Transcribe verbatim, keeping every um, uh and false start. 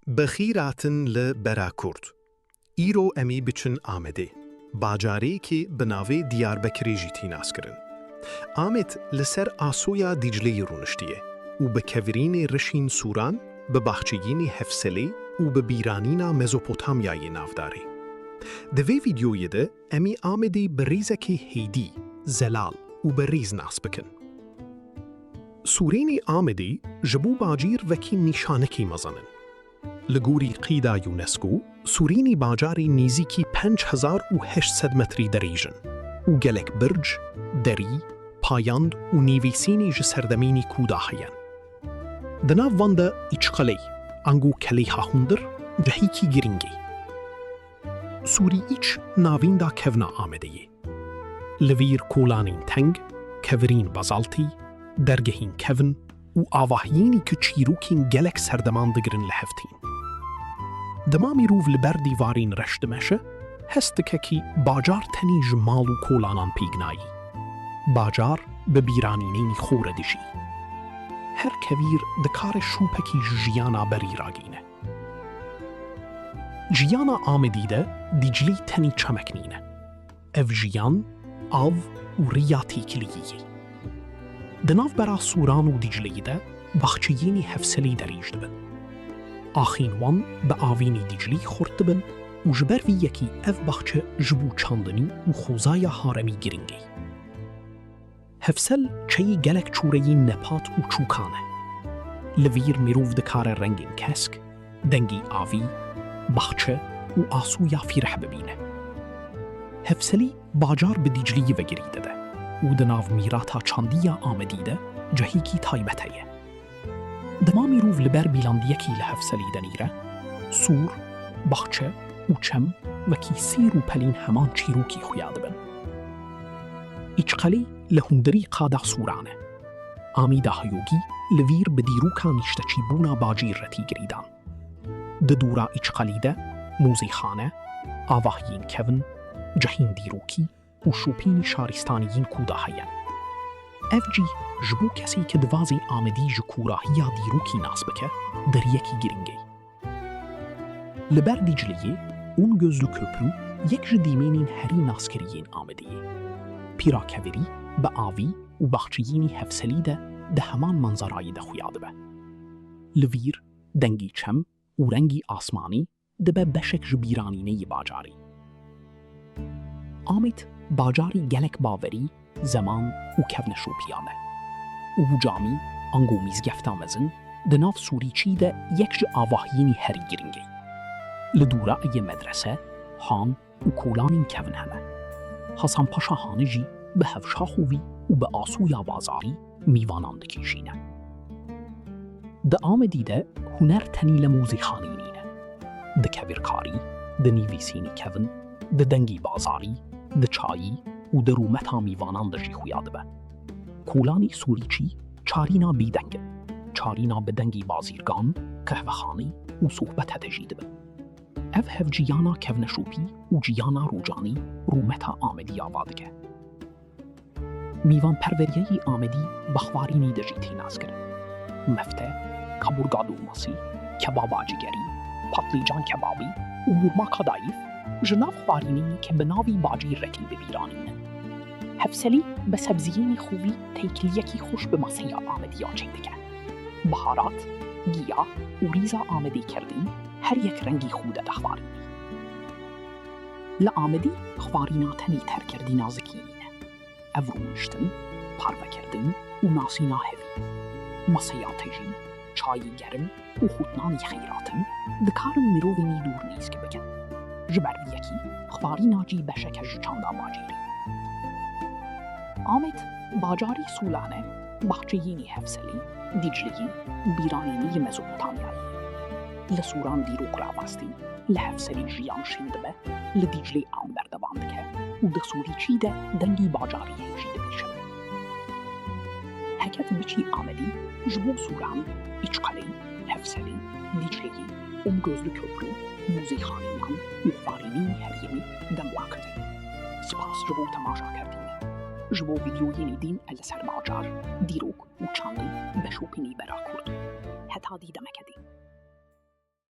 Bi xîr hatin li Bera Kurd. Îro em ê biçin Amedê. Bajarêkê bi navê Diyarbekirê jî tê naskirin. Amed li ser asoya Dîcleyê rûniştiye û bi kevirînê rişên Sûran, bi baxçeyînê Hefselê û bi bîranîna Mezopotamyayê navdar e. Di vê vîdeoyê de em ê Amedê bi rêzekê hêdî, zelal û bi rêz nas bikin. Sûrênê Amedê ji bo bacîr wekî nîşanekî mezin in. Li gorî qîda UNESCO, sûrênê bajarê nêzîkî pênc hezar û heşt sed metrî dirêj in û gelek birc, derî, payand û nivîsînê ji serdemênê kûda heye. Di nav van de Îçqeley, ango Keleyha Hundir, cihekî girîng e. Sûrî Îç navînda kevna Amedê ye. Li vîr kolanên teng, kevirîn bazaltî, dergehên kevin û avahiyênî ku çîrokên gelek serdeman digirin li hev tên. Dema mirov li ber dîvarên reş dimeşe, hest dike ku bajar tenê ji mal û kolanan pêk nayî. Bajar bi bîranînênî xwe re dijî. Her kevîr dikare şopekî ji jiyana berî ragihîne. Jiyana Amedî de Dîclê tenê çemek nîne. Ev jiyan, av û riya têkiliyê ye. Di navbera Sûran û Dîcleyê de baxçeyênê Hefselê dirêj dibin. Axên wan bi avênê Dîcleyê xurt dibin û ji ber vî yekê ev baxçe ji bo çandinî û xwezaya haremî girîng e. Hefsel çeyê gelek çûreyên nepat û çûkan e. Li vîr mirov dikare rengên kesk, dengê avî, baxçe û asoya fîreh bibîne. Hefselî bajar bi Dîcleyê ve girî dide û di nav mîrata çandî ya Amedî de cihekî taybet heye. Dema mirov li ber bîlandiyekî li Hefselî dinîre, sûr, baxçe û çem wekî sêr û pelên heman çîrokî xuya dibin. Îçqelî li hundirî qada sûran e. Amîda Heyogî li vîr bi dîroka nişteçîbûna bacîr re tê girîdan. Di dora Îçqelî de mûzêxane, avahiyên kevin, cihên dîrokî û şopînî şaristaniyên kûda heye. Ev cî ji bo kesê ke divazê Amedî ji kûrahiya dîrokî nas bike, deriyekî girîng e. Li ber Dîcleyê Ûn Gözlü Köprü yek ji dîmenên herî naskirî yên Amedê ye. Pîra kevirî bi avî û baxçeyînî Hefselî de di heman manzarayê de xuya dibe. Li vîr dengî çem û rengî asmanî dibe beşek ji bîranîneyê bajarî. Amed bajarî gelek bawerî, zeman û kevneşopiyan e. Û camî, ango mîzgefta mezin, di nav Sûrîçî de yek ji avahiyênî herî girîng e. Li dora ê medrese, han û kolanên kevin hene. Hasan Paşa Hanî jî bi hevşaxovî û bi asoya bazarî mîvanan dikîşîne. Di Amedî de huner tenî li mûzîxanî nîne. Di kevirkarî, di nivîsînî kevin, di dengî bazarî, di çayî û di rûmeta mîvanan de jî xuya dibe. Kolanî Sûrîçî çarîna bêdeng in. Çarîna bi dengî bazîrgan, qehvexanî û sohbete de jî dibin. Ev hevciyana kevneşopî û ciyana rocanî rûmeta Amedî ava dike. Mîvanperweriyeyê Amedî bi xwarînî de jî tê naskirin. Mefte, kaburga dolması, kebaba cigerî, patlîcan kebabî û murma kadayif ji nav xwarînên ke bi navî bacîr re tê bibîranînin. Hefselî bi sebziyênî xovî têkiliyekî xweş bi maseya Amedî ya çêdike. Biharat, giya û rîza Amedê kirdî her yek rengî xwe dide xwarînî. Li Amedî xwarîna tenê terkerdîna zikî nîne. Ev rûniştin, parvekirdin û nasîna hevî. Maseya tijî, çayî germ û xûtnanî xeyratin dikarin mirovên dûr nêzîk bikin. Ji ber vî yekî xwarîna cî beşeke ji çanda bacêrî. Amed bajarî sûlan e, baxçeyînî Hefselî, Dîcleyî, bîranînî Mezopotamyayê. Li sûran dîrok ravastî, li Hefselî jiyan şîn dibe, li Dîclê av berdewam dike û di Sûrîçî de dengî bajarî hêjî dibêjin. Heke tu biçî Amedî, ji bo sûran, Îçqelê, Hefselê, Dîcleyê, Umgözlü Köprü, mûzîxanînan û xwarînên herêmê dem rakitin. Spas ji bo temaşakirtinê. Ji bo vîdeoyên din li ser bajar, dîrok û çandî beşopînî bera kurt. Heta dî demeke din.